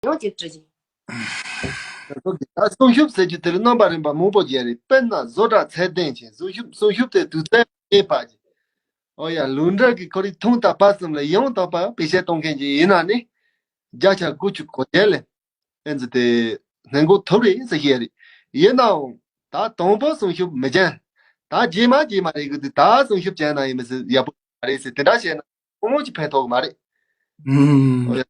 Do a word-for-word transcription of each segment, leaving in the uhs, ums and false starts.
ཡང་ཅིག་བྲི་ཅིང་། ད་སྲུང་སྐྱོབ་ཟེར་རྒྱུ་དེ་ལ་རྣམ་པ་རིམ་པ་མང་པོ་ཡོད་རེད། དཔེར་ན་བཟོ་གྲྭ་ཚད་ལྡན་ཅན་སྲུང་སྐྱོབ། སྲུང་སྐྱོབ་དེ་དུས་ཚོད་རྒྱས་པ་ཅིག། ཨོ་ཡ། ལུས་འབྲེལ་གྱི་ཁོར་ཡུག་ཐོག་མཐའ་བར་གསུམ་ལ་ཡང་དག་པ་བེད་སྤྱོད་གཏོང་མཁན་ཅིག་ཡིན་ན་ནི། བརྒྱ་ཆ་དགུ་བཅུ་གོ་བརྒྱད་ལས་ཨེ་ཙི་དེ་སྔོན་འགོག་ཐུབ་རེད་ཟེར་གྱི་ཡོད་རེད། ཡིན་ནའང་ད་དང་པོ་སྲུང་སྐྱོབ་མི་བྱེད། ད་རྗེས་མ་རྗེས་མ་རེད་གི་འདུག། ད་སྲུང་སྐྱོབ་བྱས་ན་ཡིན་མི་སྲིད་ཡག་པོ་མ་རེད་ཟེར། དེ་འདྲ་བྱས་ན་ཁོང་ལོངས་ཀྱི་ཕན་ཐོགས་མ་རེད། ཨུམ། ཨོ་ཡ།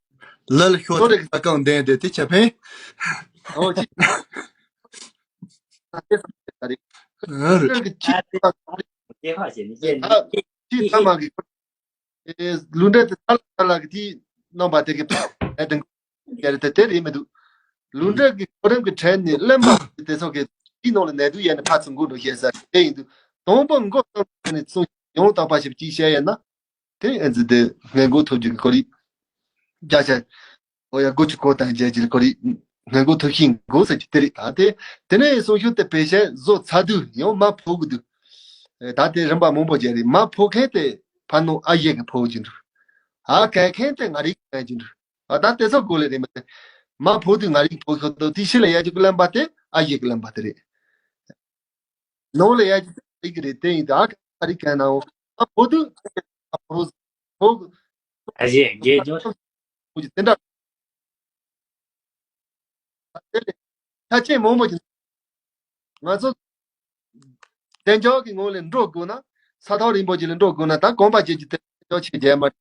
ལ་ལ་ཤོག་ཚོ་རེ་ས་ཁང་ལྡན་དེ་དེ་ཆ་ཕན། ཨོ་ཅི། ཨ་རེད། ཨ་རེད། ཅི་ཚང་མ་གི་ཨེ། ལུས་འབྲེལ་དེ་ཚ་ལ་ཚ་ལ་གི་དེའི་རྣམ་པ་དེ་གི་ཨེ་དེ་ག་རེ་དེ་དེ་རེད་མི་འདུག། ལུས་འབྲེལ་གི་གོ་རིམ་གི་གྲས་ནས་གླེན་པ་དེ་ཚོ་གི་དེའི་ནང་ལ་ནད་དུག་ཡལ་ནས་ཕར་ཚུར་འགོ་འགྲོ་ཤེས་ས་དེ་ཡིན་འདུག། དང་པོ་འགོ་བརྩམས་ནས་ཚུར་ཡང་དག་པ་ཞིག་ཅིག་བཤད་ཡོད་ན། དེ་ཨེ་ཙི་དེ་སྔོན་འགོག་ཐུབ་རྒྱུ་གི་ཁོར་ཡུག་བརྒྱ་ཆ། ཨོ་ཡ། དགུ་བཅུ་གོ་དང་བརྒྱད་ཀྱི་ཁོར་ཡུག་སྔོན་འགོག་ཐུབ་ཤིང་འགོ་ཟེར་གྱི་དེ་རེད། ད་དེ་དེ་ནས་སྲུང་སྐྱོབ་དེ་བེད་སྤྱོད་བཟོ་ཚར་དུས་ཡང་མར་ཕབ་དགོས་འདུག། ཨེ། ད་དེ་རིམ་པ་མང་པོ་བརྒྱབ་རེད། མར་ཕབ་མཁན་དེ་ཕར་ནང་ཨ་ཞེ་གིས་ཕབ་ཀྱི་འདུག། ཨ། གན་མཁན་དེ་མངའ་རིས་གིས་གན་གྱི་འདུག། ཨ། ད་དེ་ཚོ་དགོས་ལེ་རེད་མ་གཏོགས། མར་ཕབ་དུས་མངའ་རིས་ཕབ་ཤོག་དང་དེའི་ཕྱི་ལ་ཡལ་རྒྱུ་གི་གླེན་པ་དེ་ཨ་ཞེ་གི་གླེན་པ་དེ་རེད། ནང་ལ་ཡལ་རྒྱུ་དེ་རིགས་རེད། དེ་ཡིན་ད་ཨ་རིག་གན་ནའང་ཨ་ཕོ་དུ་ཨ་ཕོ་ཕོ་ཨ་ཞེ་རྒྱལ་ལྗོངས་ཕོ་ཅི་དེ་འདྲ་དེ་ལས་ཆ་རྐྱེན་མང་པོ་ཅིག་ང་ཚོ་བདེ་འཇགས་ཀྱི་ངང་ལ་འགྲོ་དགོས་ན། ས་ཐག་རིང་པོ་ཅིག་ལ་འགྲོ་དགོས་ན། ད་གོམ་པ་བྱེད་རྒྱུ་དེ་བདེ་འཇགས་ཆེད་རྒྱལ་མ་རེད།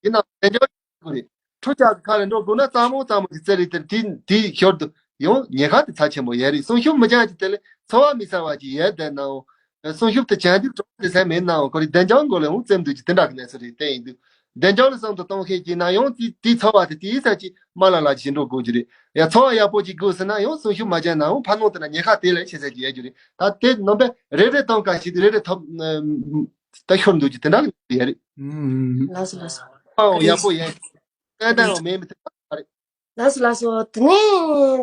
ཡིན་ནའང་བདེ་འཇགས་དགོས་རེད། འཕྲུལ་ཆས་ཀྱི་ཁ་ལ་འགྲོ་དགོས་ན་གཙང་མ་གཙང་མ་ཞིག་བཙལ་རེད་དེ། དེའི་ཞོར་དུ་ཡང་ཉེན་ཁ་དེ་ཚབས་ཆེན་པོ་ཡོད་རེད། སྲུང་སྐྱོབ་མི་བྱེད་ཀྱི་དེ་ལས་ཚོར་བ་མི་གསར་བ་ཅིག་ཡོད་བསྡད་ནའང་། སྲུང་སྐྱོབ་དེ་བྱེད་དུས་གྲོགས་དེ་སེམས་མེད་ནའང་ཁོ་རེ་བདེ་འཇགས་མགོ་ལ་འོང་བཙེམ་འདུག་ཅིག་དེ་འདྲ་གི་གནས་ཚུལ་རེད། བསྟན་ཡིན་དུས་བདེ་འཇགས་ལ་བསམ་བློ་གཏོང་མཁན་གྱི་ན་ཡང་དེ་དེའི་ཚོར་བ་དེ་དེའི་ས་ཅིག་མ་ལ་ལ་ཅིག་འགྲོ་དགོས་ཀྱི་རེད། ཡ། ཚོར་བ་ཡག་པོ་ཅིག་དགོས་ཟེར་ན་ཡང་སྲུང་སྐྱོབ་མ་བྱས་ནའང་ཕར་ནང་དེ་ན་ཉེན་ཁ་དེ་ལས་ཆེ་ས་ཅིག་ཡོད་ཀྱི་རེད། ད་དེ་རྣམ་པས་རེ་རེ་ཐོབ་ག་ཞིག་རེ་རེ་ཐོབ། ད་ཤོར་འདུག་ཅིག་དེ་འདྲ་གི་ཡོད་རེད། ལགས་སོ་ལགས་སོ། ཨའོ་ཡག་པོ་ཡིན། ཏན་ཏན་ཡང་མེད་མི་ཐུབ་པ་རེད། ལགས་སོ་ལགས་སོ། དེ་ནས་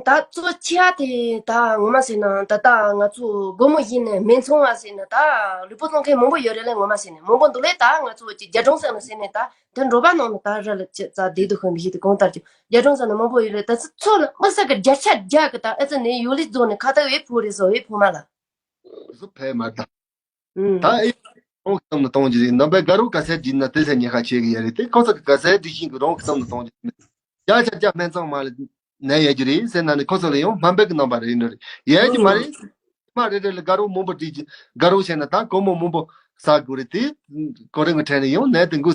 ད་གཙོ་ཆེ་བ་དེ་ད་ངོ་མ་ཟེར་ན་ད་ལྟ་ང་ཚོ་སྒོར་མོ་བཞི་ནས་སྨད་འཚོང་བ་ཟེར་ན་ད་ལུས་པོ་བཙོང་མཁན་མང་པོ་ཡོད་རེད་ལ། ངོ་མ་ཟེར་ན་མང་པོ་འདུག་ལས། ད་ང་ཚོ་ཀྱི་རྒྱ་གྲོང་ཟེར་ན་ཟེར་ནས་ད་དེ་འབྲོག་པ་ནང་ནས་ད་ར་ལ་ཅི་ཙ་བསྡད་འདུག་ཤོད་མི་ཤེས་དེ་གང་ལྟར་ཀྱང་རྒྱ་གྲོང་ཟེར་ན་མང་པོ་ཡོད་རེད། ད་ཚོ་ལ་དམིགས་བསལ་གྱི་བརྒྱ་ཆ་བརྒྱ་གི་ད་ཨེ་ཙི་ནས་ཡོད་ལི་རྫོགས་ནས་ཁ་ཐག་ཡོད་ཕུག་རེད་སོ་ཡོད་ཕུག་མ་ལ། ཟོ་ཕལ་མ་ད། ད་ཨེ་རང་གི་བསམ་བློ་གཏོང་རྒྱུ་རེད། རྣམ་པའི་དགའ་རོགས་ག་ཚད་བྲིས་ན་དེ་ཚད་ཉེན་ཁ་ཆེ་གི་ཡོད་རེད། དེ་ཁོ་ཚོ་གི་ག་ཚད་བྲིས་ཤིང་གི་རང་གི་བསམ་བློ་གཏོང་རྒྱུ་རེད། བརྒྱ་ཆ་བརྒྱ་སྨད་འཚོང་མ་ལ་ནས་ཡོད་རྒྱུ་རེད་ཟེར་ན་ནི་ཁོ་ཚོ་ལ་ཡང་དམའ་འབེབས་ཀྱི་རྣམ་པ་རེད་འགྲོ་རེད། ཡོད་རྒྱུ་མ་རེད། མ་རེད་རེད་ལ་དགའ་རོགས་མང་པོ་བྲིས་ཀྱི་དགའ་རོགས་བྱས་ན་ད་སྒོར་མོ་མང་པོ་ཟ་དགོས་རེད། དེ་གོ་རིམ་གི་གྲས་ནས་ཡང་ནས་དེ་འགོ་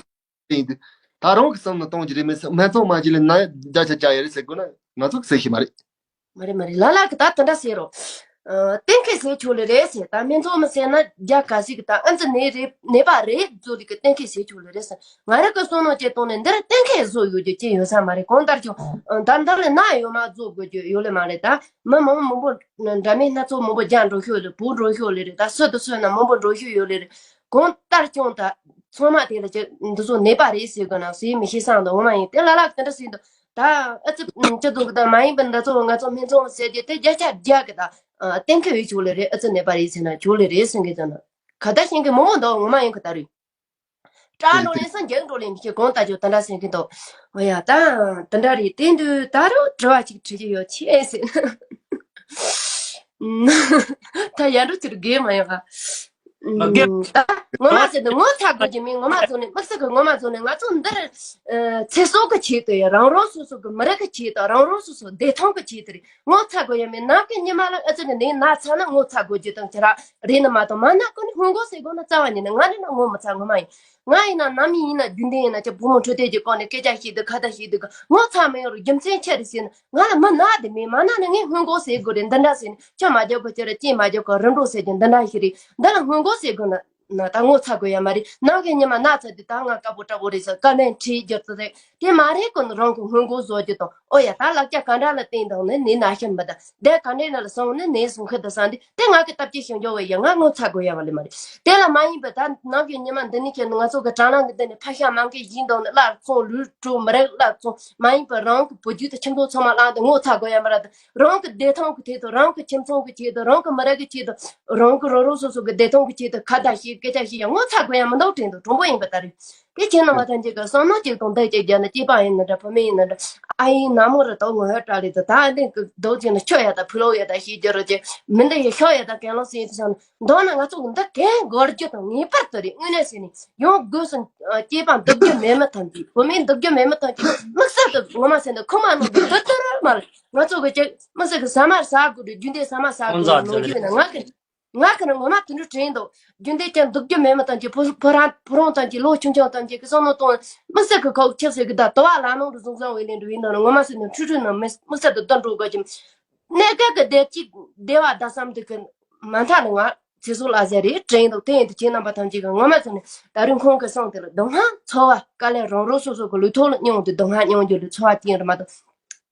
ཡིན་དུས། ད་རང་གི་བསམ་བློ་གཏོང་རྒྱུ་རེད། མི་སྨད་འཚོང་མ་བྱས་ལ་ན་བརྒྱ་ཆ་བརྒྱ་ཡོད་རེད་ཟེར་དགོས་ན་ང་ཚོ་གི་ཟེར་ཤེས་མ་རེད། མ་རེད་མ་རེད། ལ་ལ་གི་ད་དེ་འདྲ་ཟེར་རོ། ཨ། གཏན་འཁེལ་ཟེར་ཆོག་ལེ་རེད་ཟེར། ད་སྨད་འཚོང་མི་ཟེར་ན་རྒྱ་ག་ཟིག་གི་ད་ཨ་ཙི་ནད་རེད་ནད་པ་རེད་བཟོ་ལི་གི་གཏན་འཁེལ་ཟེར་ཆོག་ལེ་རེད་ཟེར། ང་རང་གི་བསམ་བློ་བཅད་གཏོང་ནས་འདིར་གཏན་འཁེལ་བཟོ་ཡོད་རྒྱུ་ཅི་ཡོད་ས་མ་རེད། གང་ལྟར་ཀྱང་ད་འདི་ལ་ན་ཡོད་མ་བཟོ་དགོས་རྒྱུ་ཡོད་ལེ་མ་རེད། ད་མི་མང་མང་པོ་འདྲ་མིན་སྣ་ཚོགས་མང་པོ་རྒྱ་འགྲོ་ཤོག་ལེ་བུ་འགྲོ་ཤོག་ལེ་རེད། ད་སུ་དང་སུ་ན་མང་པོ་འགྲོ་ཤོག་ཡོད་ལེ་རེད། གང་ལྟར་ཀྱང་ད་ཚང་མ་དེ་ལ་ཅི་འདི་ཚོ་ནད་པ་རེད་ཟེར་དགོས་ན་ཟེར་མི་ཤེས་སང་དང་འོ་མ་ཡིན་དེ་ལ་ལག་དེ་འདྲ་ཟེར་འདུག། ད་ཨ་ཙི་ཅི་འདུག་གི་ད་མ་ཡིན་པ་འདི་ཚོ་ང་ཚོ་སྨན་ཚོང་ཟེར་རྒྱུ་དེ་བརྒྱ་ཆ་བརྒྱ་གི་ད་གཏན་འཁེལ་བའི་ཆོག་ལེ་རེད། ཨ་ཙི་ནད་པ་རེད་ཟེར་ན་ཆོག་ལེ་རེད་ཟེར་གི་ཙང་ན་ག་ད་ཤེས་གི་མང་པོ་འདུག། འོ་མ་ཡིན་གི་ད་རེད། སྐྲག་འགྲོ་ལེན་སང་རྒྱག་འགྲོ་ལེན་མི་ཤེས་གང་ལྟ་ཅོ་དེ་འདྲ་ཟེར་གི་འདུག། འོ་ཡ་ད་དེ་འདྲ་རེད། དེ་འདུག་ད་རུང་དྲི་བ་ཅིག་དྲི་རྒྱུ་ཡོད་ཆེ་ཟེར། ད་ཡར་འགྲོ་ཅིག་རྒས་མ་ཡོང་ཨ། ད་ངོ་མ་ཟེར་ན་ངོ་ཚ་དགོས་ཀྱི་མིན། ངོ་མ་ཚོ་ནས་དམིགས་བསལ་གྱི་ངོ་མ་ཚོ་ནས་ང་ཚོ་འདིར་ཚེ་སྲོག་གི་ཆེད་དུ་ཡ་རང་རང་སོ་སོ་གི་མི་རིགས་ཀྱི་ཆེད་དུ་རང་རང་སོ་སོ་བདེ་ཐང་གི་ཆེད་དུ་རེད། ངོ་ཚ་དགོས་ཡ་མིན། ནམ་གྱི་ཉི་མ་ལ་ཨ་ཙི་གི་ནས་ན་ཚ་ན་ངོ་ཚ་དགོས་རྒྱུ་དང་ཁྱེད་ར་རེད་ནི་མ་གཏོགས་མ་ན་ཀུན་སྔོན་འགོག་ཟེར་དགོས་ན་རྩ་བ་ཉིད་ནས་ང་ནི་ན་ངོ་མི་ཚ་ངོ་མ་ཡིན། ང་ཡིན་ན་ནམ་ཡིན་ན་རྒྱུན་ལྡན་ཡིན་ན་ཅི་བུ་མོ་འཕྲོད་བསྟེན་གྱི་སྐོར་ནས་སྐད་ཆ་བཤད་དུས་ཁ་བརྡ་བཤད་དུས་ངོ་ཚ་མི་ཡོང་རུང་རྒྱུ་མཚན་ཆི་རེད་ཟེར་ན། ང་ལ་མི་ན་དེ་མིན། མ་ན་ནི་ངས་སྔོན་འགོག་ཟེར་དགོས་རེད། འདི་འདྲ་ཟེར་ནས་ཁྱོད་མ་རྒྱབ་གོ་ཁྱོད་ར་ཅི་མ་རྒྱབ་གོ་རིམ་གྲོ་ཟེར་གྱི་འདི་འདྲ་ཞིག་རེད། འདི་ལ་སྔོན་འགོག་ཟེར་དགོས་ན་ན་ད་ངོ་ཚ་དགོས་ཡ་མ་རེད། ནམ་གྱི་ཉི་མ་ན་ཚ་དུས་ད་ང་དཀར་པོ་དྲག་པོ་རེད་ཟེར་བཀའ་ལན་ཁྲིད་རྒྱུ་ཚོ་རེད། དེ་མ་རེད་གོ་ནི་རང་གི་སྔོན་འགོག་བཟོ་རྒྱུ་དང་། ཨོ་ཡ་ད་ལག་ཆ་ག་འདྲ་ལ་བརྟེན་དང་ནི་ནི་ན་ཤམ་མི་ད་དེ་ག་འདྲའི་ན་ལ་སོང་ནི་ནི་སོང་ཁི་ད་ས་འདི་དེ་ང་གི་སྟབས་ཀྱི་ཞིང་འཇོག་བས་ཡ་ང་ངོ་ཚ་དགོས་ཡ་བ་ལེ་མ་རེད། དེ་ལ་མ་ཡིན་པ་ད་ནམ་གྱི་ཉི་མ་འདི་ནི་ཁྱེད་ང་ཚོ་གི་དྲ་ལམ་གི་འདི་ནི་ཕ་ཤ་མང་གི་ཡིན་དང་ནི་བླ་ཚོང་ལུས་གྲོགས་མི་རེད་བླ་ཚོང་མ་ཡིན་པ་རང་གི་བུ་རྒྱུད་དུ་ཁྱིམ་ཚང་ཚང་མ་བླངས་ཏེ་ངོ་ཚ་དགོས་ཡ་མ་རེད། རང་གི་བདེ་ཐང་གི་ཐད་དུ་རང་གི་ཁྱིམ་ཚང་གི་ཆེད་དུ་རང་གི་མི་རབས་ཀྱི་ཆེད་དུ་རང་གི་རང་རང་སོ་སོ་གི་བདེ་ཐང་གི་ཆེད་དུ་ཁ་བརྡ་བྱེད་ སྐད་ཆ་བཤད་ཡ་ངོ་ཚ་དགོས་ཡ་མི་འདུག་དྲན་འདུག་གྲུང་པོ་ཡིན་པ་ད་རེད། དེ་ཁྱེད་རྣམ་པ་ཐམས་ཅད་ཀྱི་བསམ་མནོ་གཅིག་དང་འདི་གཅིག་བརྒྱབ་ན་སྐྱེས་པ་ཡིན་ན་འདྲ་བུད་མེད་ཡིན་ན་འདྲ་ཨ་ཡིན་ན་མོ་རེ་དོ་ངོ་ཧ་དྲག་ལེ་དུ་ད་ཨ་འདི་གི་རྡོ་གཅིག་ན་ཆོད་ཡ་ད་ཕུ་ལོ་ཡ་ད་ཤེས་རྒྱུ་རོ་ཅེ་མི་འདི་ཡ་ཤོ་ཡ་ད་གན་ལོ་སེ་དུ་སང་མདོར་ན་ང་ཚོ་འདི་གན་དགོས་རྒྱུ་དང་ངེས་པར་དུ་རེད། དངོས་གནས་ཟེར་ནས་ཡང་སྒོས་སུ་སྐྱེས་པ་འདུག་རྒྱུ་མེད་མི་ཐམས་ཅད་བུད་མེད་འདུག་རྒྱུ་མེད་མི་ཐམས་ཅད་དམིགས་བསལ་དུ་ངོ་མ་ཟེར་ན་ཁུག་མ་ནང་གི་འདི་ལྟར་མ་རེད། ང་ཚོ་གི་ཅིག་དམིགས་བསལ་གི་ཟ་མ་ཟ་དགོས་རེད། རྒྱུན་ལྡན་ཟ་མ་ཟ་དགོས་རེད་ལོ་རྒྱུས་ཡིན་ན་ང་གི་ང་ཁ་ན་ངོ་མ་དུད་འགྲོ་དྲན་འདུག་རྒྱུན་ལྡན་ཅན་འདུག་རྒྱུ་མེད་མི་ཐམས་ཅད་ཕོ་ཕོ་རང་ཕོ་རང་ཐམས་ཅད་ལོ་ཆུང་ཆུང་ཐམས་ཅད་ཀྱི་བསམ་བློ་གཏོང་དམིགས་བསལ་གྱི་ཁོག་ཆགས་སེ་གི་ད་དུ་བ་ལ་ནང་དུ་བཟུང་བཟང་བའི་ལན་འགྲོ་ཡིན་ན་ངོ་མ་ཟེར་ན་འཁྲུལ་འཁྲུལ་ན་དམིགས་བསལ་དུ་བསྡད་འགྲོ་དགོས་ཀྱི་གནས་སྐབས་ཀྱི་བདེ་སྐྱིད་བདེ་བ་ད་བསམ་དུས་ཀྱི་མ་མཐའ་ནི་ང་ཚེ་སྲོག་ལ་ཟེར་རེད་དྲན་འདུག་དེ་ཡིན་དུས་ཁྱེད་རྣམ་པ་ཐམས་ཅད་ཀྱི་ངོ་མ་ཟེར་ནས་ད་རིང་ཁོང་གི་སང་དེ་ལ་སྡུག་བསྔལ་ཚོར་བ་དཀའ་ལས་རང་རང་སོ་སོ་གི་ལུས་ཐོག་ལ་མྱོང་དུས་སྡུག་བསྔལ་མྱོང་རྒྱུ་ལ་ཚོར་བ་དེ་ཡིན་རེད་མ་གཏོགས།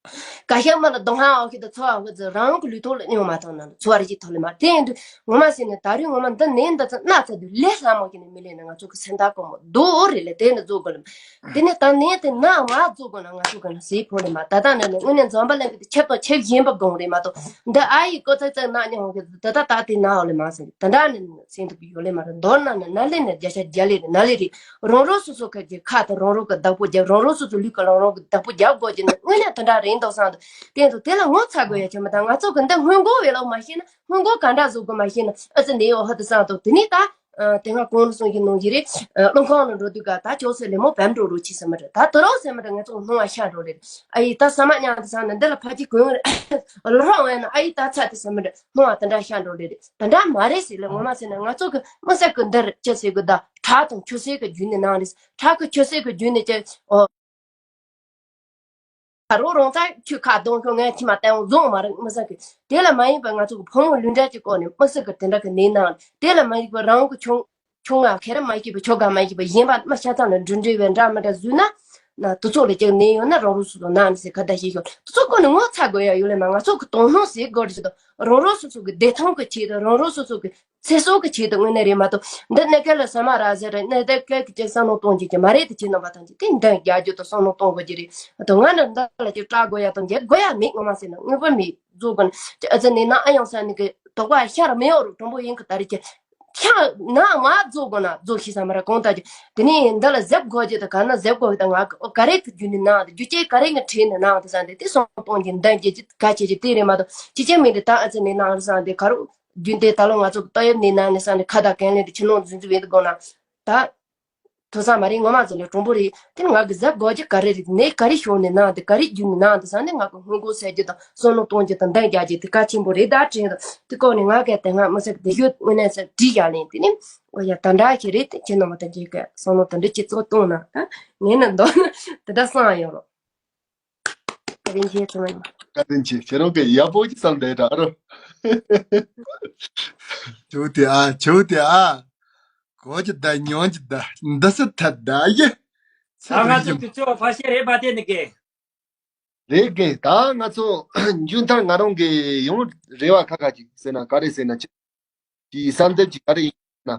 བཀའ་ཤག་མ་ལ་སྡུག་བསྔལ་འོག་གི་དུ་འཚོ་བ་འོག་ཙི་རང་གི་ལུས་ཐོག་ལ་མྱོང་མ་ཐོག་ན་འཚོ་བ་རིགས་ཐོག་ལ་མ་དེ་ཡིན་དུས་ངོ་མ་ཟེར་ནས་ད་རེས་ངོ་མ་འདི་ནས་འདི་ཚོ་གནའ་ཚ་དུས་ལས་སླ་མོ་གི་ནས་མི་ལས་ན་ང་ཚོ་གི་སེམས་ཐག་གོ་མོ་རྡོ་རེ་ལས་དེ་ནས་རྫོགས་དགོས་ལ་དེ་ནས་ད་ནས་དེ་ན་མ་རྫོགས་དགོས་ན་ང་ཚོ་གི་ན་ཟས་ཕོ་ལས་མ་ད་ལྟ་ནས་ནས་དངོས་གནས་འཛམ་བུ་གླིང་གི་དུ་ཁྱབ་དང་ཁྱབ་གཞན་པ་དགོངས་རེད་མ་གཏོགས་འདི་ཨ་ཡི་ཀོ་ཙག་ཙག་ན་མྱོང་གི་ད་ད་ད་དེ་ན་འོ་ལས་མ་ཟེར་ད་ད་ནས་སེམས་ཐུབ་ཀྱི་ཡོད་ལས་མ་རེད། མདོར་ན་ནི་ན་ལས་ནས་བརྒྱ་ཆ་བརྒྱ་ལས་རེད་ན་ལས་རེད། རང་རང་སོ་སོ་ཁ་གི་ཁ་དང་རང་རང་གི་བདག་པོ་རྒྱབ་རང་རང་སོ་སོ་ལུས་ཀ་རང་རང་གི་བདག་པོ་རྒྱབ་དགོས་ཀྱི་ནི་དངོས་གནས་དེ་འདྲ་རེད་འདུག་བསམ་འདུག་དེ་ཚོ་དེ་ལ་ངོ་ཚ་དགོས་ཡ་ཆེ་མ་དང་ང་ཚོ་གི་འདི་སྔོན་འགོག་བས་ལོག་མ་ཤེས་ན་སྔོན་འགོག་ག་འདྲ་བཟོ་དགོས་མ་ཤེས་ན་ཨ་ཙི་འདི་ཡོད་ཧ་དུ་བསམ་འདུག་དེ་ནས་ད་དེ་སྔ་གོང་ལ་གསུང་གི་ནང་གི་རེད། སློབ་ཁང་ལ་འགྲོ་དུས་ག་ད་ཅོག་ཙེ་ལེ་མོ་བེམ་འགྲོ་རོགས་གྱིས་ཟེར་མ་རེད། ད་དུ་རོགས་ཟེར་མ་རེད། ང་ཚོ་སྣང་བ་ཤར་འགྲོ་རེད། ཨ་ཡི་ད་ཟ་མ་མཉམ་དུ་ཟ་ན་འདི་ལ་ཕ་གི་གོན་རེད། ལོ་རང་བས་ན་ཨ་ཡི་ད་ཚ་དེ་ཟ་མ་རེད། སྣང་བ་དེ་འདྲ་ཤར་འགྲོ་རེད། དེ་འདྲ་མ་རེད་ཟེར་ལ་ངོ་མ་ཟེར་ན་ང་ཚོ་གི་མི་ཟེར་གི་འདིར་ཅི་ཟེར་གི་ད་ཁྲག་དང་ཆུ་སེར་གི་རྒྱུན་ནས་ནང་རེད། ཁྲག་གི་ཆུ་སེར་གི་རྒྱུན་ནས་ཅི་ཨོ། ད་རོ་རོང་ཚ་ཆུ་ཁ་གདོང་ཁོ་ངའི་ཁྱི་མ་བསྟན་འོང་བཟུང་མ་རེད་མི་ཟེར་གི་དེ་ལ་མ་ཡིན་པ་ང་ཚོ་གི་ཕོ་མོ་ལུས་འབྲེལ་གྱི་སྐོར་ནས་མི་ཟེར་གི་དེ་འདྲ་གི་ནས་ནང་དེ་ལ་མ་ཡིན་པ་རང་གི་ཆུང་ཆུང་ང་ཁེ་ར་མ་ཤེས་པ་ཆོ་ག་མ་ཤེས་པ་གཞན་པ་མི་ཤ་ཚང་ལ་འགྲོ་འདྲེ་བའི་འདྲ་མི་འདྲ་བཟོས་ན་ན་དུ་ཚོགས་ལ་ཅིག་ནས་ཡོད་ན་རང་རུ་སུ་དང་ནང་ནས་ཟེར་ཁ་བརྡ་བྱེད་ཤོག་དུ་ཚོགས་ཀུན་ནས་ངོ་ཚ་དགོས་ཡ་ཡོད་ལས་མ་ང་ཚོ་གི་དོན་སྣང་ཟེར་དགོས་རེད་ཟེར་དང་རང་རང་སོ་སོ་གི་བདེ་ཐང་གི་ཆེད་དུ་རང་རང་སོ་སོ་གི་ཚེ་སྲོག་གི་ཆེད་དུ་དངོས་གནས་རེད་མ་གཏོགས་འདི་གནད་འགག་ལ་ཟ་མ་ར་ཟེར་རེད་གནད་འགག་གི་ཅིག་བསམ་བློ་གཏོང་རྒྱུ་ཅིག་མ་རེད་དེ་ཁྱེད་རྣམ་པ་ཐམས་ཅད་དེ་འདང་རྒྱག་རྒྱུ་དང་བསམ་བློ་གཏོང་དགོས་ཀྱི་རེད་དང་ང་ནི་འདི་ལ་ཅིག་སྐྲག་དགོས་ཡ་དང་རྒྱག་དགོས་ཡ་མེད་ངོ་མ་ཟེར་ན་དངོས་པོ་མེད། རྫོགས་དགོས་ན་ཨ་ཙི་ནས་ན་ཨ་ཡང་ས་ནི་གི་དོགས་པ་ཤར་མི་ཡོང་རུ་གྲུང་པོ་ཡིན་གི་ད་རེ་ཀྱི་ཤ་ན་མ་རྫོགས་དགོས་ན་རྫོགས་ཤི་ས་མ་ར་གོང་ལྟ་རྒྱུ་དེ་ནས་འདི་ལ་གཟབ་དགོས་རྒྱུ་དང་ག་ན་གཟབ་དགོས་གི་ད་ང་གི་ཨོ་ག་རེ་གི་རྒྱུ་ནི་ནང་དུ་རྒྱུ་ཅེ་ག་རེ་ངི་ཁྲིད་ནི་ནང་དུ་ས་འདི་དེ་སོང་གཏོང་རྒྱུ་འདང་རྒྱུ་ཅི་ག་བྱེད་རྒྱུ་དེ་རེད་མ་གཏོགས་ཅི་ཅི་མི་འདི་ད་ཨ་ཙི་ནས་ནང་རུ་ས་འདི་ག་རུ་རྒྱུ་འདི་ད་ལོ་ང་ཚོ་གི་ཏོག་དབྱིབས་ནས་ནང་ནས་ས་ནས་ཁ་བརྡ་གན་ལེན་དུ་ཕྱི་ནང་འཛུལ་འཛུལ་བས་འདི་དགོས་ན་ད། ཐོས་བསམ་མ་རེད་ངོ་མ་ཚོ་ལས་གྲུང་པོ་རེད་དེ་ནི་ང་གི་གཟབ་དགོས་རྒྱུ་ག་རེ་རེད་ནས་ག་རེ་ཤོར་ནས་ནང་དེ་ག་རེ་རྒྱུ་ནས་ནང་དེ་ས་ནས་ང་གི་སྔོན་འགོག་སེལ་རྒྱུ་དང་བསམ་བློ་གཏོང་རྒྱུ་དང་འདང་རྒྱག་རྒྱུ་དེ་གལ་ཆེན་པོ་རེད་ད་དྲན་དང་དེ་ཀོ་ནས་ང་གས་དེ་སྔ་མི་ཟེར་དེ་ཡོད་དངོས་གནས་ཟེར་བྲིས་བཞག་ལེན་དེ་ནི་ཨོ་ཡ་ད་འདྲ་ཞིག་རེད་དེ་ཁྱེད་རྣམ་པ་དང་རྒྱུད་ཀྱི་བསམ་བློ་དང་འདྲ་ཅི་ཚོགས་གཏོང་ན་ད་ངས་ནི་འདོན་དེ་འདྲ་བསམ་ཡོང་རོགས། བཀའ་དྲིན་ཆེ་ཚང་མ་ཡིན། བཀའ་དྲིན་ཆེ་ཁྱེད་རང་གི་ཡག་པོ་ཅིག་བསམ་བསྡད་ད་ཨ་རོ། ཇོ་དེ་ཨ་ཇོ་དེ་ཨ། གོ་ཅི་ད་ཉོན་ཅི་ད་འདི་སུ་ཐད་ད་ཡེ། ད་ང་ཚོ་དུས་ཚོད་ཕ་ཤེ་རེད་པ་དེ་ནི་གེ། རེད་གེ་ད་ང་ཚོ་མཇུག་མཐར་ང་རང་གི་ཡང་རེ་བ་ཁ་ཁ་ཅིག་ཟེར་ན་ག་རེ་ཟེར་ན་ཅི་ཅི་བསམ་འདེབས་ཅིག་ག་རེ་ཡིན་ན།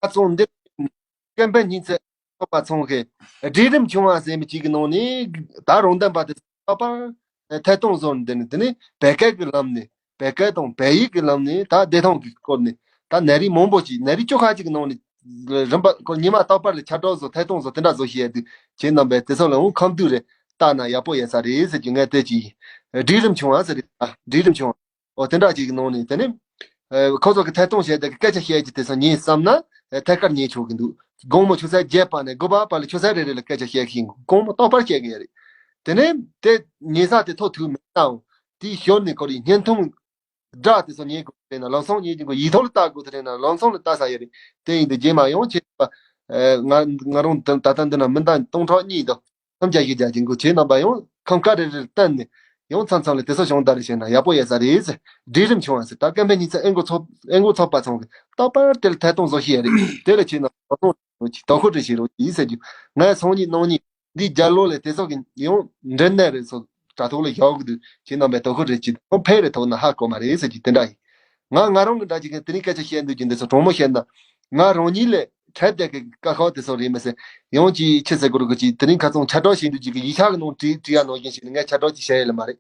ཁ་ཚོང་འདི་སྐད་འབོད་ཉིན་ཚེ་ཐོབ་པ་ཚོང་གི་སྒྲིག་རིམ་ཆུང་བ་ཟེར་མི་གཅིག་གི་ནང་ནས་ད་རང་བདེན་པ་དེ་ལྟ་བར་ཐད་གཏོང་བཟོ་འདི་ནི་དེ་ནི་བོད་སྐད་ཀྱི་ལམ་ནས་བོད་སྐད་དང་བོད་ཡིག་གི་ལམ་ནས་ད་བདེ་ཐང་གི་སྐོར་ནས་ད་ནད་རིགས་མང་པོ་ཅིག་ནད་རིགས་བཅུ་ཁ་ཅིག་གི་ནང་ནས་རིམ་པ་ཁོ་ཉི་མ་རྟག་པར་ལ་ཁྱབ་བསྒྲགས་བཟོ་ཐད་གཏོང་བཟོ་དེ་འདྲ་བཟོ་ཤེས་ཡ་དུས་ཁྱེད་རྣམ་པས་དེ་ཚོ་ལ་འོང་ཁམས་དུས་རེ་ལྟ་ན་ཡག་པོ་ཡོད་ས་རེད་ཟེར་གྱི་ངས་བལྟས་ཀྱི་སྒྲིག་རིམ་ཆུང་བ་ཟེར་རེད་ད་སྒྲིག་རིམ་ཆུང་བ། འོ་དེ་འདྲ་ཅིག་གི་ནང་ནས་དེ་ནི། ཨ་ཁོ་ཚོ་གི་ཐད་གཏོང་བྱས་དེ་གི་སྐད་ཆ་བཤད་ཀྱི་དེ་ཚོ་ཉིད་བསམ་ན་ཨ་ཐད་ཀར་ཉན་ཆོག་གི་འདུག་དགོང་མོ་ཆུ་ཚོད་བརྒྱད་པ་ནས་དགུ་པ་བར་ལ་ཆུ་ཚོད་རེ་རེ་ལ་སྐད་ཆ་བཤད་ཀྱི་ཡིན་དགོང་མོ་རྟག་པར་བཤད་ཀྱི་ཡོད་རེད། དེ་ནས་དེ་ཉན་ས་དེ་ཐོག་ཐུག་མེད་ནའང་དེའི་ཞོར་ནས་ཁོ་རའི་བརྙན་ཐུང་སྒྲ་དེ་ཚོ་ཉན་དགོས་དེ་ན་ལམ་སང་ཉན་གྱི་དགོས་ཡིག་ཐོག་ལ་ལྟ་དགོས་དེ་ན་ལམ་སང་ལ་ལྟ་ས་ཡོད་རེད། དེ་ཡིན་དུས་རྗེས་མ་ཡང་ཁྱེད་པ་ང་ང་རང་ད་ལྟ་འདི་ན་མི་འདང་སྟོང་ཕྲག་གཉིས་དང་། མཚམས་བཞག་ཞིག་རྒྱག་གི་འགོ་ཁྱེད་རྣམ་པ་ཡང་ཁམས་ཀ་རེ་རེར་བསྟན་ནས་ཡང་མཚམས་མཚམས་ལ་དེ་ཚོ་བྱུང་ད་རེ་བྱས་ན་ཡག་པོ་ཡོད་ས་རེད་ཟེར། སྒྲིག་རིམ་བྱུང་བ་ཟེར་ད་སྐད་འབོད་ཉིན་ཚེ་ཨེ་འགོ་ཚོགས་ཨེ་འགོ་ཚོགས་པ་ཚང་གི་རྟག་པར་དེར་ཐད་གཏོང་བཟོ་ཤེས་ཡ་རེད། དེ་ལ་ཁྱེད་རྣམ་པ་དོ་ཁུར་རེ་བྱེད་རོགས་གྱིས་ཟེར་རྒྱུ། ངས་ཚོང་གཉིས་གནང་གཉིས་འདི་རྒྱ་ལོ་ལས་དེ་ཚོ་གི་ཡང་འབྲེལ་གནས་རེ་ཚོ་དྲ་ཐོག་ལ་བཞག་གི་འདུག་ཁྱེད་རྣམ་པས་དོ་ཁུར་རེ་བྱེད་དང་ཕན་རེ་ཐོགས་ན་ཧ་གོ་མ་རེད་ཟེར་རྒྱུ་དེ་འདྲ་ཡིན། ང་ང་རང་གི་འདྲ་ཅིག་གི་དེ་རིང་སྐད་ཆ་བཤད་འདུག་རྒྱུ་འདི་ཚོ་གྲོང་མོ་བཤད་ན་ང་རང་ཉིད་ལས། འཕྲལ་དེ་གི་དཀའ་ཁག་དེ་ཚོ་རེད་མི་སྲིད། ཡང་ཅིག་ཕྱི་ཚེ་གུ་རུ་གི་ཅིག་དེ་རིང་ཁ་སང་ཁྱབ་བསྒྲགས་བྱེད་འདུག་ཅིག་གི་ཡིག་ཆ་གི་ནང་བྲིས་བྲིས་ཡ་ནང་བཞིན་ཞིག་ནི་ངས་ཁྱབ་བསྒྲགས་ཅིག་བྱས་ཡོད་ལ་མ་རེད།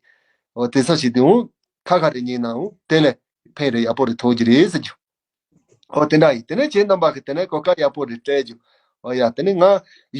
འོ་དེ་ཚོ་ཞིག་དེ་འོང་ཁ་ཁ་རེ་ཉིན་ནའང་དེ་ལས་ཕན་རེ་ཡག་པོ་རེ་ཐོགས་ཀྱི་རེད་ཟེར་རྒྱུ། ཨོ་དེ་འདྲ་ཡིན། དེ་ནས་ཁྱེད་རྣམ་པ་གི་དེ་ནས་གོ་སྐབས་ཡག་པོ་རེ་སྤྲད་རྒྱུ། ཨོ་ཡ། དེ་ནས་ང་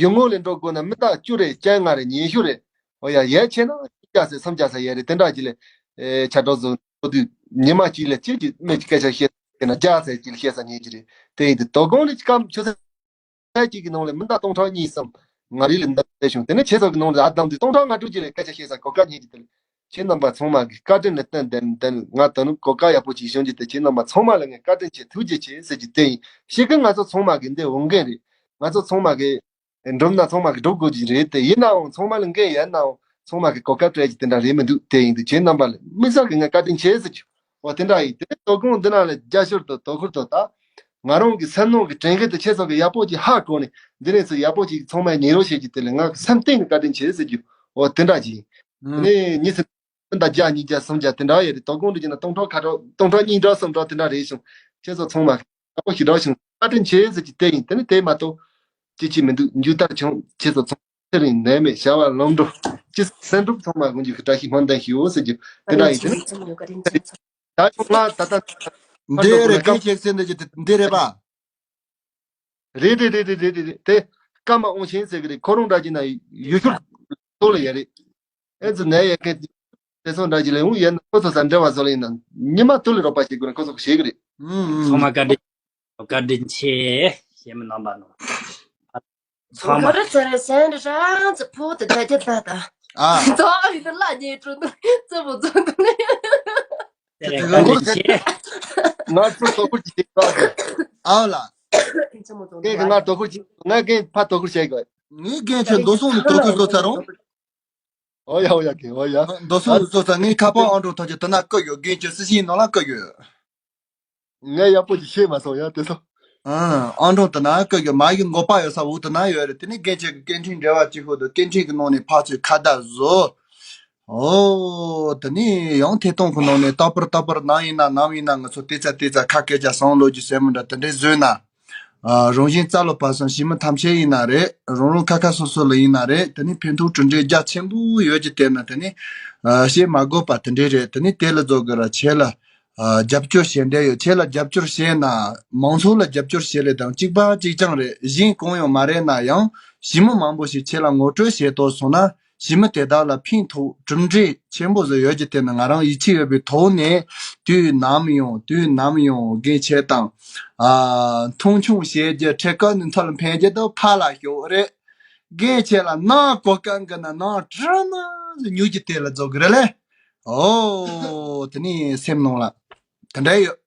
ཡུལ་དངོས་ལ་འགྲོ་དགོས་ན་མི་ད་བཅུ་རེ་བཅོ་ལྔ་རེ་ཉི་ཤུ་རེ། ཨོ་ཡ། ཡས་ཆེ་ན་བརྒྱ་ཟེར་སུམ་བརྒྱ་ཟེར་ཡས་རེ་དེ་འདྲ་ཅིག་ལས། ཨེ་ཆ་གྲོགས་ཚོ་འགྲོ་དུས་ཉི་མ་གཅིག་ལ་གཅིག་གི་མི་གཅིག་སྐད་ཆ་བཤད་ཟེར་ན་བརྒྱ་ཟེར་གཅིག་ལ་བཤད་ས་ཉན་གྱི་རེད། དེ་ཡིན་དུས་དོ་དགོང་ནས་སྐབས་ཆུ་ཚོད་ས་གཅིག་གི་ནང་ལ་མི་ད་སྟོང་ཕྲག་གཉིས་གསུམ་ང་རིག་ལ་འདི་བལྟས་བྱུང་། དེ་ནས་ཁྱེད་ཚོ་གི་ནང་ལ་ཨ་དམ་དུས་སྟོང་ཕྲག་ལྔ་དྲུག་ཅིག་ལ་སྐད་ཆ་བཤད་ས་གོ་སྐབས་རྙེད་ཀྱི་དེ་ལ། ཁྱེད་རྣམ་པ་ཚང་མ་གི་བཀའ་དྲིན་ལ་བརྟེན་བརྟེན་བརྟེན་ང་ད་ནི་གོ་སྐབས་ཡག་པོ་ཅིག་བྱུང་རྒྱུ་དེ། ཁྱེད་རྣམ་པ་ཚང་མ་ལ་ངས་བཀའ་དྲིན་ཆེ་ཐུགས་རྗེ་ཆེ་ཟེར་གྱི་དེ་ཡིན། ཤེས་ཀི་ང་ཚོ་ཚང་མ་གི་འདི་འོང་མཁན་རེད། ང་ཚོ་ཚང་མ་གི་འགྲུབ་ན་ཚང་མ་གི་འགྲུབ་དགོས་ཀྱི་རེད་དེ། ཡིན་ནའང་ཚང་མ་ལ་འགན་ཡོད་ནའང་ཚང་མ་གི་གོ་སྐབས་སྤྲད་ཀྱི་དེ་འདྲ་རེད་མི་འདུག་དེ་ཡིན་དུས་ཁྱེད་རྣམ་པ་ལ་དམིགས་བསལ་གི་ངས་བཀའ་དྲིན་ཆེ་ཟེར་གྱི། འོ་དེ་འདྲ་ཡིན། དེ་ནས་དོ་དགོང་འདི་ན་ལ་རྒྱ་ཤོར་དང་དོ་ཁུར་དང་ད་ང་རང་གི་སེམས་ནང་གི་དྲན་སྐུལ་དེ་ཁྱེད་ཚོ་གི་ཡག་པོ་ཅིག་ཧ་གོ་ནས་འདི་ནས་ཚོ་ཡག་པོ་ཅིག་ཚང་མ་ཉན་རོགས་བྱེད་ཀྱི་དེ་ལ་ང་གི་སེམས་གཏིང་ནས་བཀའ་དྲིན་ཆེ་ཟེར་གྱི། འོ་དེ་འདྲ་ཅིག་ཡིན། དེ་ནས་ཉིན་སུ་ད་བརྒྱ་ཉིས་བརྒྱ་སུམ་བརྒྱ་དེ་འདྲ་ཡོད་རེད། དོ་དགོང་འདྲ་བྱས་ན་སྟོང་ཕྲག་ཁ་གྲངས་སྟོང་ཕྲག་གཉིས་འདྲ་གསུམ་འདྲ་དེ་འདྲ་རེད་བྱུང་། ཁྱེད་ཚོ་ཚང་མ་ཡག་པོ་ཞེ་དྲག་བྱུང་། བཀའ་དྲིན་ཆེ་ཟེར་གྱི་དེ་ཡིན། དེ་ནི་དེ་མ་གཏོགས་ཅི་ཅི་མི་འདུག་མཇུག་མཐར་བྱུང་ཁྱེད་ཚོ་ཚང་ཚེ་རིང་ནད་མེད་བྱ་བ་ལམ་འགྲོ་ཅི་སེམས་འགྲུབ་ཚང་མ་དགོངས་རྒྱུ་གི་བཀྲ་ཤིས་སྨོན་འདུན་ཞུའོ་ཟེར་རྒྱུ་དེ་འདྲ་ཡིན། དེ་ནི་ད་ཡང་ང་ད་ལྟ་འདི་རེད། སྐད་ཆ་ཟེར་འདི་ཅི་འདི་རེད་པ། རེད་རེད་རེད་རེད་རེད་རེད། དེ་ཀརྨ་དབང་ཆེན་ཟེར་གི་རེད། ཁོ་རང་འདྲ་གྱི་ན་ཡུལ་ཤུལ་ཏོག་ལ་ཡ་རེད། ཨེ་ཙི་ནས་ཡ་གི་དེ་ཚོ་འདྲ་གྱི་ལས་འུ་ཡ་ན་ཁོ་ཚོ་ས་འབྲེལ་བ་བཟོ་ལ་ཡིན་ན་ཉི་མ་ཏོག་ལ་རོགས་པ་བྱེད་དགོས་ན་ཁོ་ཚོ་བྱེད་གི་རེད། ཨུམ་ཚང་མ་བཀའ་དྲིན་བཀའ་དྲིན་ཆེ། ཞེ་མི་རྣམ་པ་ནོ། ཚང་མ་ཁོ་ར་ཚ་ར་སན་ར་རང་ཚ་ཕོ་དེ་ད་ཀྱ་ད་ད། ཨ། ཙོག་ཨི་དུ་ལ་ཉེ་ཀྲུ་དུ་ཙེ་མོ་ཙོ་དུ་ནི། དེ་རེད། བཀའ་དྲིན་ཆེ། ང་ཚོ་དོ་ཁུར་གྱི་ཅིག་ཨའོ་ལ། ཙེ་མོ་ཙོ་དུ་ང་དོ་ཁུར་གྱི་ང་རྒན་ཕ་དོ་ཁུར་བྱེད་དགོས། ངའི་རྒན་ཁྱོད་མདོ་སོང་ནས་དོ་ཁུར་བཟོ་ཚར་རུང་། ཨོ་ཡ་ཨོ་ཡ་རྒན་ཨོ་ཡ། མདོ་སོང་ནས་བཟོ་ཚར། ངའི་ཁ་པར་ཨང་གྲངས་ཐམས་ཅད་དེ་ན་བཀོད་ཡོད། རྒན་ཁྱོད་སི་སིའི་ནང་ལ་བཀོད་ཡོད། ངས་ཡག་པོ་ཅིག་ཤེས་མ་སོང་ཡ་དེ་ཚོ། ཨང་གྲངས་དེ་ན་བཀོད་ཡོད། མ་གི་མགོ་པ་ཡོད་ས་འུ་དེ་ན་ཡོད་རེད། དེ་ནས་རྒན་ཁྱེད་ཀྱི་སྐད་འཕྲིན་འབྲེལ་བ་གཅིག་ཤོག་དང་སྐད་འཕྲིན་གྱི་ནང་ནས་ཕར་ཚུར་ཁ་བརྡ་བཟོ། ཨོ་དེ་ནས་ཡང་ཐད་གཏོང་གི་ནང་ནས་རྟག་པར་རྟག་པར་ནམ་ཡིན་ན་ནམ་ཡིན་ན་ང་ཚོ་ཏེ་ཙ་ཏེ་ཙ་ཁ་སྐད་ཆ་བསམ་བློ་རྒྱུ་ཟེར་མི་འདྲ་དེ་འདྲས་བཟོས་ན། ཨ་རང་བཞིན་རྩ་ལོ་པ་སང་ཞི་མི་ཐམས་ཅད་ཡིན་ན་རེད། རང་རང་ཁ་ཁ་སོ་སོ་ལ་ཡིན་ན་རེད། དེ་ནི་ཕན་ཐོགས་གྲུབ་འབྲས་རྒྱ་ཆེན་པོ་ཡོད་ཀྱི་དེ་ན་དེ་ནི་ཨ་བཤད་མ་དགོས་པ་དེ་འདྲས་རེད། དེ་ནི་དེ་ལ་རྫོགས་དགོས་ར་ཆེ་ལ། ཨ་རྒྱབ་སྐྱོར་བྱེད་འདོད་ཡོད། ཁྱེད་ལ་རྒྱབ་སྐྱོར་བྱས་ན་མང་ཚོགས་ལ་རྒྱབ་སྐྱོར་བྱེད་ལས་དང་གཅིག་པ་གཅིག་རྐྱང་རེད། གཞན་གང་ཡང་མ་རེད། ན་ཡང་ཞི་མི་མང་པོ་ཞིག་ཁྱེད་ལ་ངོ་སྤྲོད་བྱེད་དོ་སོང་ན་ཞི་མི་དེ་དག་ལ་ཕན་ཐོགས་གྲུབ་འབྲས་ཆེན་པོ་ཟིག་ཡོད་ཀྱི་དེ་ནི་ང་རང་ཡིད་ཆེས་ཡོད་པའི་ཐོག་ནས་དུས་ནམ་ཡང་དུས་ནམ་ཡང་རྒན་ཁྱེད་དང་ཨ་མཐོང་ཆུང་བྱེད་རྒྱུ་ཁྲེལ་དཀར་ནི་མཐོ་ལ་འཕེན་རྒྱུ་དང་ཕར་ལ་ཞོག་རེད། རྒན་ཁྱེད་ལ་ནང་གོ་སྐབས་གི་ན་ནང་དྲི་མ་ཟིག་ཉོ་རྒྱུ་དེ་ལ་རྫོགས་གི་རེད་ལེ། ཨོ། དེ་ནི་སེམས་ནང་ལ་དེ་འདྲ་ཡོད།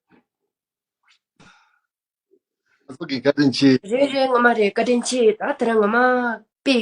ང་ཚོ་གི་བཀའ་དྲིན་ཆེ། རེད་རེད། ངོ་མ་རེད། བཀའ་དྲིན་ཆེ། ད་དེ་རིང་ངོ་མ་དཔེ་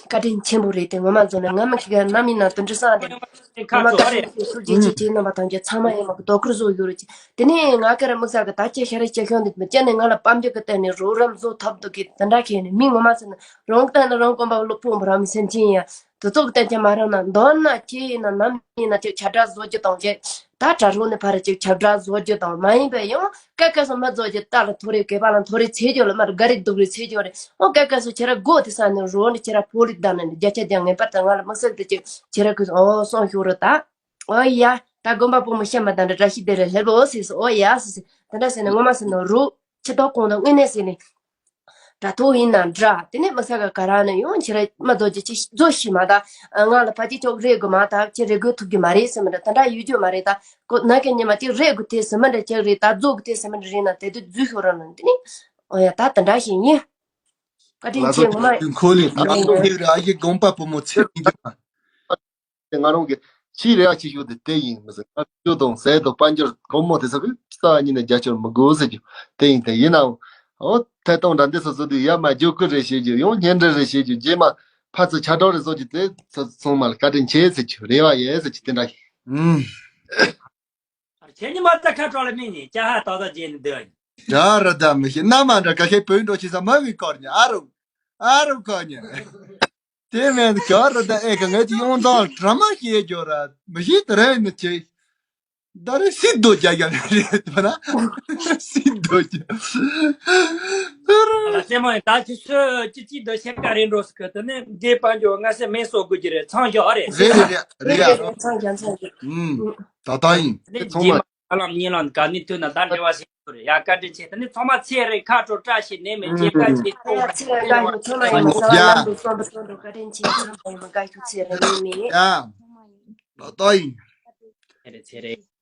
བཀའ་དྲིན་ཆེན་པོ་རེད་དེ། ངོ་མ་བཟོ་ན་ང་མི་ཁི་ག་ནམ་ཡིན་ན་དུ་འདྲི་སང་དེ་ངོ་མ་བཀའ་དྲིན་ཆེ། ཐུགས་རྗེ་ཆེ། ཁྱེད་རྣམ་པ་ཐམས་ཅད་ཚང་མ་ཡིན་མ་གི་དོ་ཁུར་བཟོ་ཡོད་རེད། དེ་ནས་ང་ཁེ་ར་དམིགས་བསལ་གི་ད་ཁྱེད་ཤ་རེ་ཁྱེད་ཤོང་འདི་མི་སྐྱ་ནས་ང་ལ་དཔལ་འབྱོར་གི་སྟེང་ནས་རོགས་རམ་བཟོ་ཐུབ་འདུག་གི་དེ་འདྲ་ཁེ་ནས་མི་ངོ་མ་ཟེར་ན་རང་སྟེང་ནས་རང་དཀོན་པ་སློབ་དཔོན་པོ་རང་སེམས་ཅན་ཡ། དེ་ཚོ་གི་སྟེང་ཁྱེད་མ་རང་ན་མདོར་ན་ཁྱེད་ཡིན་ན་ནམ་ཡིན་ན་ཁྱེད་ཁྱབ་བསྒྲགས་བཟོ་རྒྱུ་དང་ཁྱེད་ད་དྲ་གྲོགས་ནས་ཕར་ཁྱེད་ཁྱབ་བསྒྲགས་བཟོ་རྒྱུ་དང་མ་ཡིན་པའི་ཡང་སྐད་སྐད་སོ་མི་བཟོ་རྒྱུ་ད་ལ་ཐོ་རེ་སྐེད་པ་ལ་ཐོ་རེ་ཚེ་རྒྱུ་ལ་མར་དགའ་རིག་སྡུག་རིག་ཚེ་རྒྱུ་རེད། ཨོ་སྐད་སྐད་སོ་ཁྱེད་ར་སྒོ་དེ་ས་ནས་རོ་ནས་ཁྱེད་ར་ཕོ་ལིག་ད་ན་ནས་བརྒྱ་ཆ་བརྒྱ་ངེས་པར་དུ་ང་ལ་དམིགས་བསལ་དུ་ཁྱེད་ཁྱེད་ར་ཁུ་ཨོ་སོང་ཤོར་ར་ད་ཨོ་ཡ། ད་དགོན་པ་པོ་མོ་བཤད་མ་ད་འདྲ་བཀྲ་ཤིས་བདེ་ལེགས་ལེགས་ལོ་ཟེར་སོ། ཨོ་ཡ་ཟེར་ཟེར་ད་འདྲ་ཟེར་ནས་ངོ་མ་ཟེར་ན་རོ་ཁྱི་ཏོག་གོང་དུ་དངོས་གནས་ཟེར་ནས། དྲ་ཐོག་ཡིན་ན་འདྲ། དེ་ནས་མི་ས་ག་ག་ར་ནས་ཡང་ཁྱེད་ར་མ་རྫོགས་ཀྱི་ཅི་རྫོགས་ཤི་མ་ད། ང་ལ་ཕ་གཅིག་ཅོག་རེད་དགོས་མ་ད་ཅི་རེད་དགོས་ཐུབ་ཀྱི་མ་རེད་ཟེར་མི་འདྲ་ད་འདྲ་ཡོད་རྒྱུ་མ་རེད་ད། ཁོ་ན་གི་ཉི་མ་ཅིག་རེད་དགོས་དེ་ཟེར་མི་འདྲ་ཅིག་རེད་ད་རྫོགས་དགོས་དེ་ཟེར་མི་འདྲ་རེད་ན་དེ་དུས་རྫུས་ཤོར་ར་ན་དེ་ནི། ཨོ་ཡ་ད་དེ་འདྲ་ཞིག་ཡིན། བཀའ་དྲིན་ང་ཆེ་ཚོ་ངོ་མ། དེ་ཁོ་ལས་ང་ཚོ་ཕེབས་ར་ཨ་ཡེ་དགོངས་པ་བུ་མོ་ཚེ་རིང་རྒྱུ་མ། ང་རང་གི་ཕྱིའི་རེ་བ་ཆེ་ཤོས་དེ་དེ་ཡིན་མི་ཟེར། ང་ཆོས་དང་ཟས་དང་དཔལ་འབྱོར་སྒོར་མོ་དེ་ཚོ་གི་རྩ་བ་ཉིད་ནས་རྒྱ་ཆེར་མི་དགོས་ཟེར་རྒྱུ་དེ་ཡིན། དེ་ཡིན་ནའང་ཨོ་ཐད་གཏོང་འདྲ་འདི་སོ་སོ་དུས་ཡར་མར་བརྒྱུད་སྐུལ་རེ་བྱེད་རྒྱུ་ཡང་སྙན་འགྲེལ་རེ་བྱེད་རྒྱུ་རྗེས་མ་ཕར་ཚུར་ཁྱབ་བསྒྲགས་རེ་བཟོ་རྒྱུ་དེ་ཚོ་ཚང་མ་ལ་བཀའ་དྲིན་ཆེ་ཟེར་རྒྱུ་རེ་བ་ཡོད་ཟེར་རྒྱུ་དེ་འདྲ་ཡིན། ཨུམ། ཁྱེད་ཉི་མ་ད་ཁ་གྲག་ལ་མིན་ནི་ཅ་ཧ་ཏག་ཏག་བརྗེད་ནི་འདི་ཨ་ཡིན། ད་ར་ད་མི་ཤེས་ན་མ་འདྲ་ག་ཤེད་བོད་འགྲོ་ཆེ་ས་མ་བི་ཀོར་ཉི་ཨ་རུ་ཨ་རུ་ཀོར་ཉི། དེ་མེད་ཀྱོ་རུ་ད་ཨེ་ག་ངས་ཀྱི་ཡོང་དང་དྲ་མ་ཤེས་ཀྱོ་ར་མི་ཤེས་དེ་ར་ཡིན་ནི་ཅི། ད་རེ་སི་རྡོ་རྒྱ་རྒྱ་རེད་པ་ན། སི་རྡོ་རྒྱ། ལ་སེ་མོ་ཡིན་ད་ཅི་སུ་ཅི་ཅི་རྡོ་ཤེས་ཀ་རེད་འགྲོ་སི་ཀ་དེ་ནས་འདི་དཔལ་འབྱོར་ང་སེ་མེ་སོ་དགོས་ཀྱི་རེད་ཚང་ཞོག་རེད། རེད་རེད་རེད་རེད་ཡ། ཚང་ཞོག་ཚང་ཞོག་ཨུམ། ད་ད་ཡིན། ཚང་མ། ལམ་གཉིས་ལམ་ག་ནས་ཐོན་ན་ད་འབྲེལ་བ་ཞིག་ཡོད་རེད་ཡ། བཀའ་དྲིན་ཆེ། ད་ནི་ཚང་མ་ཚེ་རིང་ཁ་དྲོ་བཀྲ་ཤིས་ནད་མེད་སྐྱིད་པ་ཅིག་ཨ་ཡ་ཚེ་རིང་བཀའ་ཤོག་ཚང་མ་ཡིན་ན་ས་ལམ་དུ་གསོན་པོ་གསོན་འགྲོ། བཀའ་དྲིན་ཆེ། ཚང་མ་ཡིན་ན་བཀའ་ཤོག་ཚེ་རིང་ནད་མེད། ཡ། ལོ་ཏོག་ཡིན། ཚེ་རིང་ཚེ་རིང་།